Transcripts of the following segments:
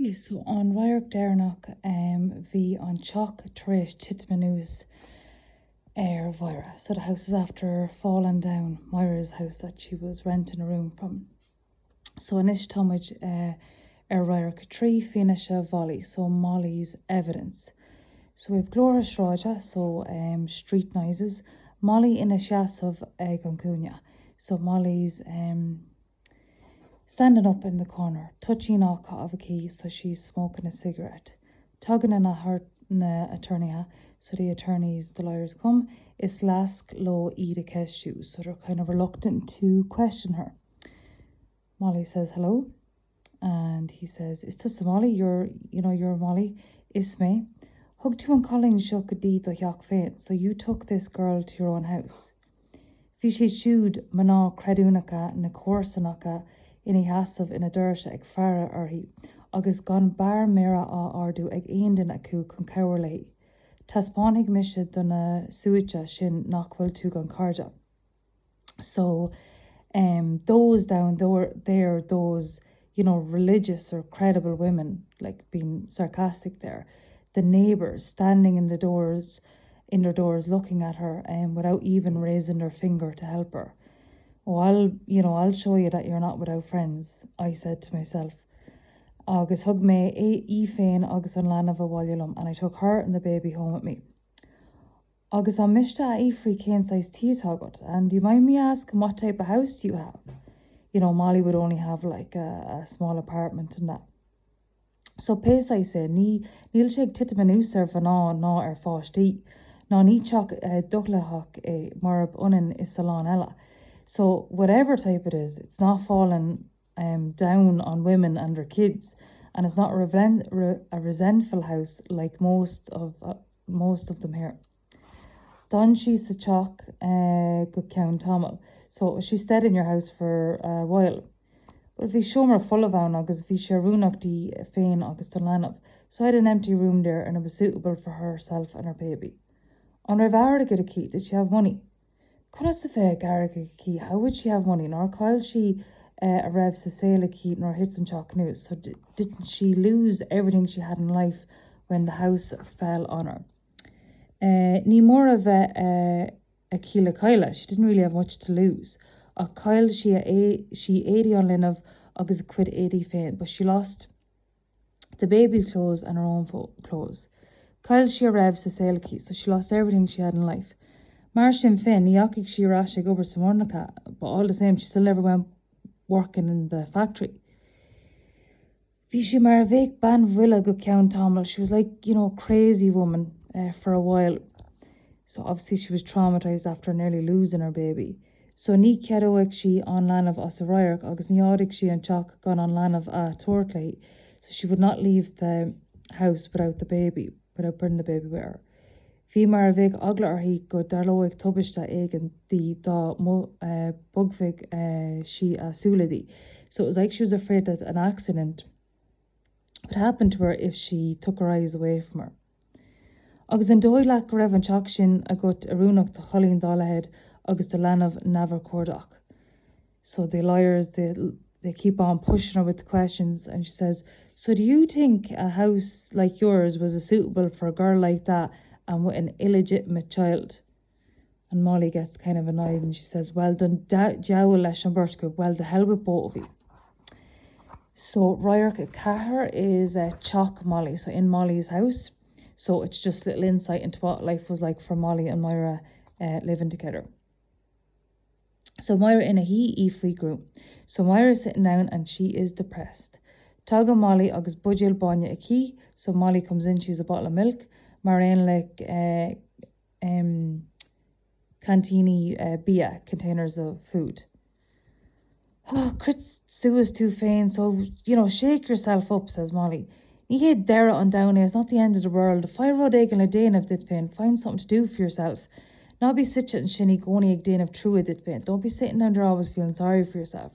Ok, so an radharc deireanach, bhí an teach tar éis titim anuas ar Mháire. So the house is after fallen down, Máire's house that she was renting a room from. So anois tá muid ar radharc 3, fianaise Mholly, so Molly's evidence. So we have glórtha sráide, so street noises, Molly ina seasamh ag an gcúinne, so Molly's standing up in the corner, toitín á chaitheamh aici, so she's smoking a cigarette. Tagann na na aturnaetha, so the attorneys, the lawyers come, is leasc leo í a cheistiú, so they're kind of reluctant to question her. Molly says hello and he says, Is tusa Molly? You're, you know, you're Molly. Is mé. Thug tú an cailín seo go dtí do theach féin, so you took this girl to your own house. Bhí siad siúd, mná creidiúnacha na comharsanachta ina seasamh ina doirse ag faire uirthi, agus gan barr méire á ardú ag aon duine acu chun cabhair léi. Taispeánfaidh mise do na suaite sin nach bhfuil tú gan cairde. So, um, those down there, those, you know, religious or credible women, like being sarcastic there, the neighbours standing in the doors, in their doors looking at her um, without even raising their finger to help her. Oh, I'll, you know, I'll show you that you're not without friends, I said to myself. Agus thug mé í féin agus an leanbh abhaile liom, and I took her and the baby home with me. Agus an miste a fhiafraí cén saghas tí atá agat, and do you mind me asking what type of house do you have? You know, Molly would only have like a, a small apartment and that. So pé saghas é, ní, níl sé ag titim anuas ar mhná ná ar pháistí, ná ní teach dochloítheach é murab ionann is a lán eile. So whatever type it is, it's not falling um, down on women and their kids, and it's not a, re a resentful house like most of, uh, most of them here. D'fhan sí sa teach uh, go ceann tamaill. So she stayed in your house for a while. Well, bhí seomra folamh ann agus bhí sé oiriúnach di féin agus don leanbh. So I had an empty room there and it was suitable for herself and her baby. An raibh airgead aici, did she have money? Conas a bheadh airgead aici, how would she have money? Nár chaill sí uh, a raibh sa saol aici nuair a thit an teach anuas. So didn't she lose everything she had in life when the house fell on her? Uh, ní mór a bheith uh, aici le cailleadh. She didn't really have much to lose. Ach chaill sí sí éadaí an linbh agus a cuid éadaí féin, but she lost the baby's clothes and her own clothes. Chaill sí a raibh sa saol aici, so she lost everything she had in life. Mar sin féin, ní dheachaigh sí ar ais ag obair sa mhonarcha, but all the same she still never went working in the factory. Bhí sí mar a bheadh bean bhuile go ceann tamaill. She was like, you know, a crazy woman uh, for a while. So obviously she was traumatized after nearly losing her baby. So ní cheadóidh sí an leanbh as a radharc agus ní fhágfaidh sí an teach gan an leanbh a thabhairt léi. So she would not leave the house without the baby, without bringing the baby with her. Bhí mar a bheadh eagla uirthi go dtarlódh tubaiste éigin di dá mbogfadh sí a súile di. So it was like she was afraid that an accident would happen to her if she took her eyes away from her. Agus an dóigh leat go raibh an teach sin agat oiriúnach do chailín dá leithéid agus do leanbh neamhurchóideach? So the lawyers, they, they keep on pushing her with the questions and she says, so do you think a house like yours was a suitable for a girl like that and with an illegitimate child? And Molly gets kind of annoyed and she says, well, don diabhal leis an bheirt acu, well, the hell with both of you. So radharc 4 is uh, teach Molly, so in Molly's house. So it's just little insight into what life was like for Molly and Myra uh, living together. So Myra ina shuí í faoi ghruaim. So Myra is sitting down and she is depressed. Tagann Molly agus buidéal bainne aici, so Molly comes in, she has a bottle of milk, mar aon le uh, um, ceaintíní uh, bia, containers of food. Oh, croith suas tú féin, so, you know, shake yourself up, says Molly. Ní hé deireadh an domhain é, it's not the end of the world. Faigh rud éigin le déanamh duit féin, find something to do for yourself. Ná bí suite ansin i gcónaí ag déanamh trua duit féin. Don't be sitting down there always feeling sorry for yourself.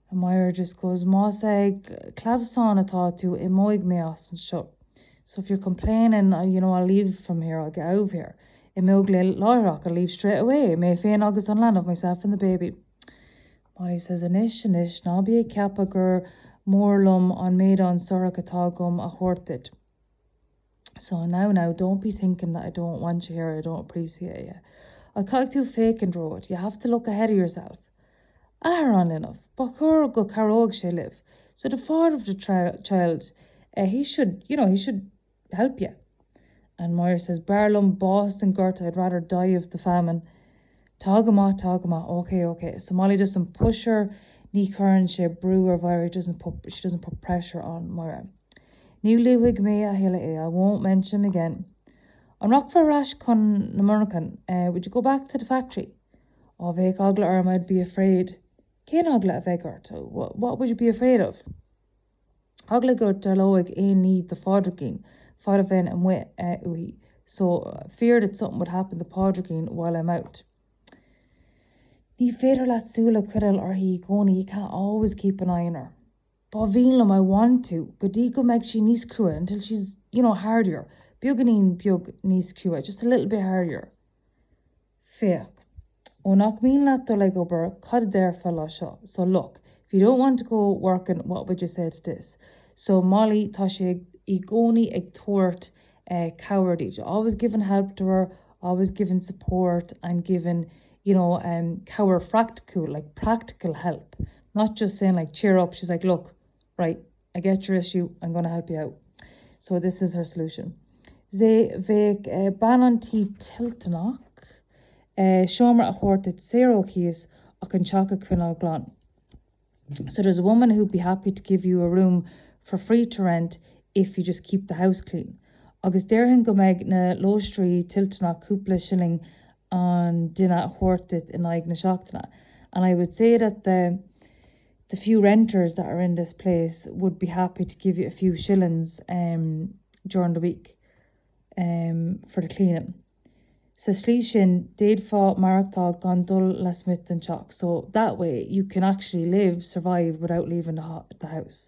And Myra just goes, Más ag clamhsán atá tú, imeoidh mé as anseo. So if you're complaining, you know, I'll leave from here, I'll get out of here. Imeoidh láithreach, I'll leave straight away. Mé féin agus an leanbh, myself and the baby. Molly says, Anois, anois, ná bí ag ceapadh gur Mór liom an méadán suarach atá agam a thabhairt duit. So now now, don't be thinking that I don't want you here, I don't appreciate you. Ach caithfidh tú féachaint romhat, you have to look ahead of yourself. Athair an linbh, ba chóir go cabhródh sé libh. So the father of the child, eh, he should, you know, he should help you. And Máire says, B'fhearr liom bás den ghorta, I'd rather die of the famine. Tá go maith, tá go maith, ok, ok. So Molly doesn't push her, ní chuireann sé brú ar Mháire, doesn't put, she doesn't put pressure on Máire. Ní luafaidh mé a thuilleadh é, I won't mention him again. An rachfá ar ais chun na monarchan, eh, would you go back to the factory? Á, bheadh eagla orm, I'd be afraid. Cén eagla a bheadh ort? What would you be afraid of? Eagla go dtarlódh aon ní do Phádraigín fad a bheinn amuigh uaithi, so fear that something would happen to Pádraigín while I'm out. Ní féidir leat súil a choinneáil uirthi i gcónaí, you can't always keep an eye on her. Ba mhian liom, I want to, go dtí go mbeidh sí níos crua, until she's, you know, hardier, beagáinín beag níos crua, just a little bit hardier. Féach. Ó nach mian leat dul ag obair, cad a déarfá le seo? So look, if you don't want to go working, what would you say to this? So Molly, tá sé i gcónaí ag tabhairt cabhair di. Always giving help to her, always giving support and giving, you know, um, cabhair phraiticiúil, like practical help. Not just saying like, cheer up. She's like, look, right, I get your issue, I'm gonna help you out. So this is her solution. Sea, bheadh bean an tí toilteanach seomra a thabhairt duit saor ó chíos ach an teach a choinneáil glan. So there's a woman who'd be happy to give you a room for free to rent if you just keep the house clean. Agus déarfainn go mbeidh na lóistrí toilteanach cúpla silling an duine a thabhairt duit in aghaidh na seachtaine. And I would say that the the few renters that are in this place would be happy to give you a few shillings um, during the week um, for the cleaning. Sa slí sin, d'fhéadfá maireachtáil gan dul lasmuigh den teach, so that way you can actually live, survive without leaving the, the house.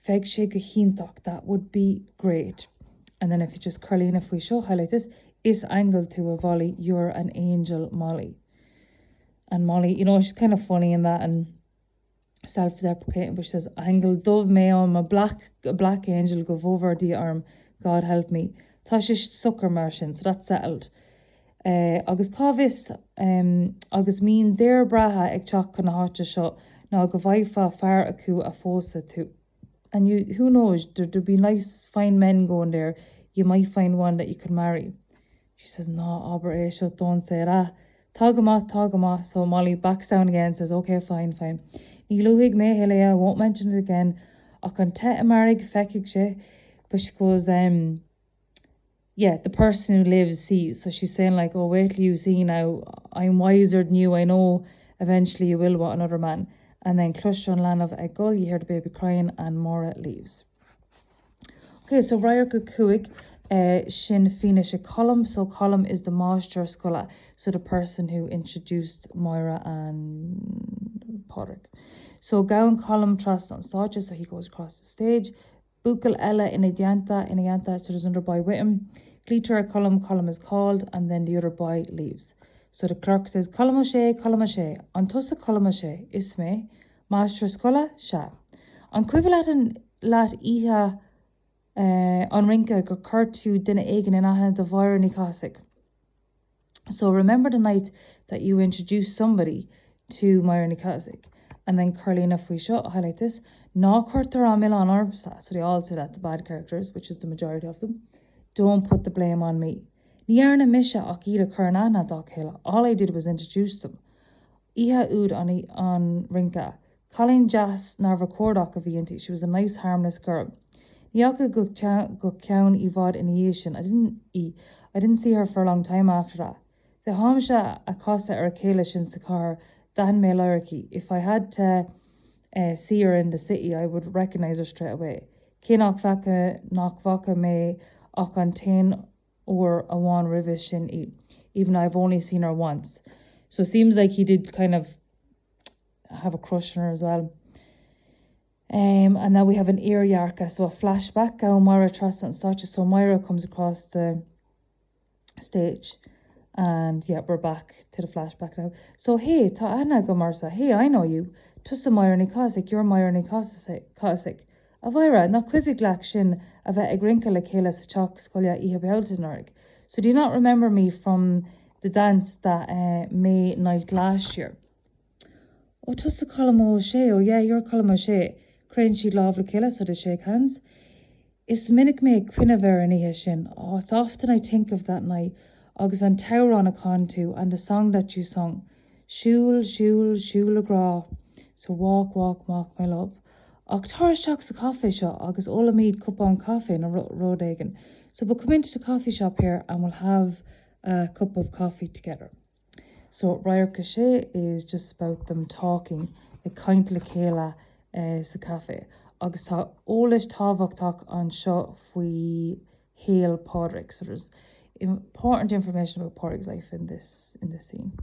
Bheadh sé go hiontach, that would be great. And then if you just cuir líne faoi seo, highlight this, is aingeal tú a Mholly, you're an angel Molly. And Molly, you know, she's kind of funny in that and self-deprecating, but she says, Aingeal dubh mé, I'm a black, a black angel, go bhfóire Dia orm, God help me. Tá sé socair mar sin, so that's settled. Uh, agus cá bhfios um, agus mbíonn daoir breátha ag teacht chun na háite seo ná go bhfaighfeá fear acu a phósfadh tú. And you, who knows, there, there'd be nice fine men going there, you might find one that you could marry. She says, Ná habair é seo, don't say that. Tá go maith, tá go maith. So Molly backs down again and says, okay, fine, fine. Ní luafaidh mé a thuilleadh é, I won't mention it again. Ach an té a mairfidh, feicfidh sé. But she goes, um, yeah, the person who lives sees. So she's saying like, oh, wait till you see now, I'm wiser than you, I know eventually you will want another man. And then cloistear an leanbh ag gol, you hear the baby crying and Máire leaves. Ok, so radharc a 5, eh, sin fianaise Colm. So Colm is the máistir scoile, so the person who introduced Máire and Pádraig. So gabhann Colm trasna an stáitse, so he goes across the stage. Buachaill eile ina dteannta, ina theannta, so there's another boy with him. Glaoitear ar Cholm, Colm is called, and then the other boy leaves. So the clerk says, Colm Ó Sé, Colm Ó Sé, an tusa Colm Ó Sé? Is mé. Máistir scoile? Sea. An cuimhin leat an leat oíche an rince gur chuir tú duine éigin in aithne do Mháire Ní Chathasaigh? So remember the night that you introduced somebody to Máire Ní Chathasaigh? And then cuir líne faoi seo, highlight this, Ná cuirtear an milleán ormsa, so they all say that, the bad characters, which is the majority of them, don't put the blame on me. Ní dhearna mise ach iad a chur in aithne dá chéile, all I did was introduce them. Oíche úd an rince. Cailín deas neamhurchóideach a bhí inti, she was a nice harmless girl. Ní fhaca go go ceann i bhfad ina dhiaidh sin, I didn't í, I didn't see her for a long time after that. Dá mbeinnse a casadh ar a chéile sinn sa chathair, d'aithin mé láithreach í, if I had to see her in the city I would recognise her straight away. Cé nach bhfaca nach bhfaca mé ach an t-aon uair amháin roimhe sin í, even though I've only seen her once. So it seems like he did kind of have a crush on her as well. Um, and now we have an iardhearcadh, so a flashback, Gabhann Máire trasna an stáitse, so Máire comes across the stage. And yeah, we're back to the flashback now. So hey, tá aithne agam ortsa, hey, I know you. Tusa Máire Ní Chathasaigh, you're Máire Ní Chathasaigh. A Mháire, nach cuimhin leat sinn a bheith ag rince le chéile sa teach scoile Oíche Bealtaine anuraidh. So do you not remember me from the dance that uh, May night last year? Ó tusa Colm Ó Sé, oh yeah, you're Colm Ó Sé. Croitheann siad lámh le chéile so they shake hands. Is minic mé ag cuimhneamh ar an oíche sin. Oh, it's often I think of that night. Agus an t-amhrán a chan tú and the song that you sung. Siúil, siúil, siúil a ghrá. So walk, walk, walk my love. Ach tar isteach sa chaife seo agus ólfaimid cupán caife nó rud éigin. So but come into the coffee shop here and we'll have a cup of coffee together. So radharc a sé is just about them talking ag caint le chéile uh, sa caife. Agus tá eolas tábhachtach anseo faoi shaol Pádraig. So there's important information about Pádraig's life in this in this scene.